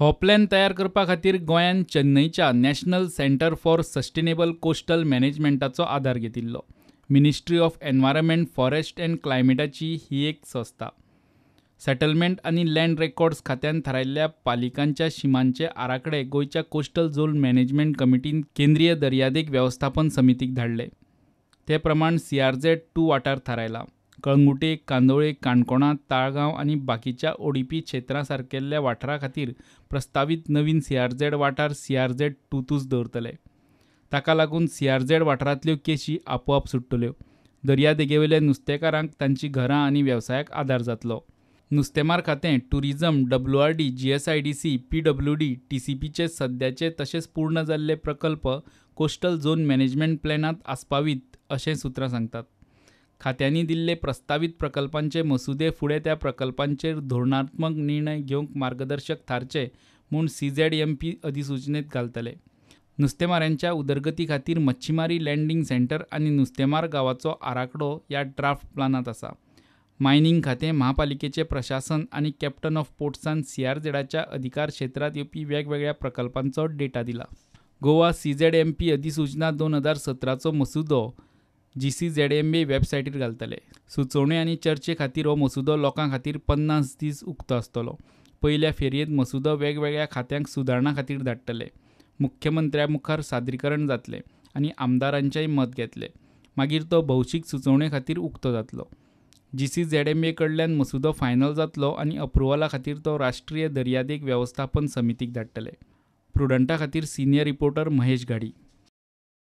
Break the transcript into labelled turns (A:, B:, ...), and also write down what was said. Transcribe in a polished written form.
A: हो प्लॅन तयार करपा खातीर गोंयान चेन्नयच्या national centre for sustainable coastal मॅनेजमेंटाचो आदार घेतिल्लो. Ministry of environment, forest and क्लायमेटाची ही एक संस्था. सेटलमेंट आनी लँड रेकॉर्ड्स खात्यान थारायल्ल्या पालिकांच्या शिमांचे आराखडे गोंयच्या कोस्टल झोन मॅनेजमेंट कमिटीन केंद्रीय दर्यादेग वेवस्थापन समितीक धाडले. ते प्रमाण सीआरझेड 2 वाठार थारायला. कळंगुटे, कांदोळे, काणकोणा, ताळगांव आनी बाकीच्या ओडीपी क्षेत्रां सारकेल्ल्या वाठारा खातीर प्रस्तावीत नवीन सीआरझेड वाठार सीआरझेड 2तूच दवरतले. ताका लागून सीआरझेड वाठारांतल्यो केशी आपोआप सुट्टल्यो. दर्यादेगेवेल्या नुस्तेकारांक तांची घरां आनी वेवसायाक आदार जातलो. नुस्तेमार खातें, टुरिझम, डब्ल्यूआरडी, जीएसआयडीसी, पीडब्ल्यूडी, टीसीपीचे सद्याचे तशेंच पूर्ण जाल्ले प्रकल्प कोस्टल झोन मॅनेजमेंट प्लॅनांत आस्पावीत अशें सुत्रां सांगतात. खात्यांनी दिल्ले प्रस्तावीत प्रकल्पांचे मसुदे फुडें त्या प्रकल्पांचेर धोरणात्मक निर्णय घेवंक मार्गदर्शक थारचे म्हूण सीझेडएमपी अधिसुचनेंत घालतले. नुस्तेमाऱ्यांच्या उदरगती खातीर मच्छीमारी लँडिंग सेंटर आनी नुस्तेमार गांवाचो आराखडो ह्या ड्राफ्ट प्लानांत आसा. मायनिंग खातें, म्हापालिकेचें प्रशासन आनी कॅप्टन ऑफ पोर्ट्सान सीआरझेडाच्या अधिकार क्षेत्रांत येवपी वेगवेगळ्या प्रकल्पांचो डेटा दिला. गोवा सीझेडएमपी अधिसुचना 2017चो मसुदो जीसीझेडएमबी वेबसायटीर घालतले. सुचोवण्यो आनी चर्चे खातीर हो मसुदो लोकां खातीर 50 दीस उक्तो आसतलो. पयल्या फेरयेंत मसुदो वेगवेगळ्या खात्यांक सुदारणा खातीर धाडटले. मुख्यमंत्र्या मुखार सादरीकरण जातलें आनी आमदारांचेय मत घेतले. मागीर तो भौशीक सुचोवणे खातीर उक्तो जातलो. जीसीझेडएमए कडल्यान मसुदो फायनल जातलो आनी अप्रुव्हला खातीर तो राष्ट्रीय दर्यादेग वेवस्थापन समितीक धाडटले. प्रुडंटा खातीर सिनियर रिपोर्टर महेश घाडी.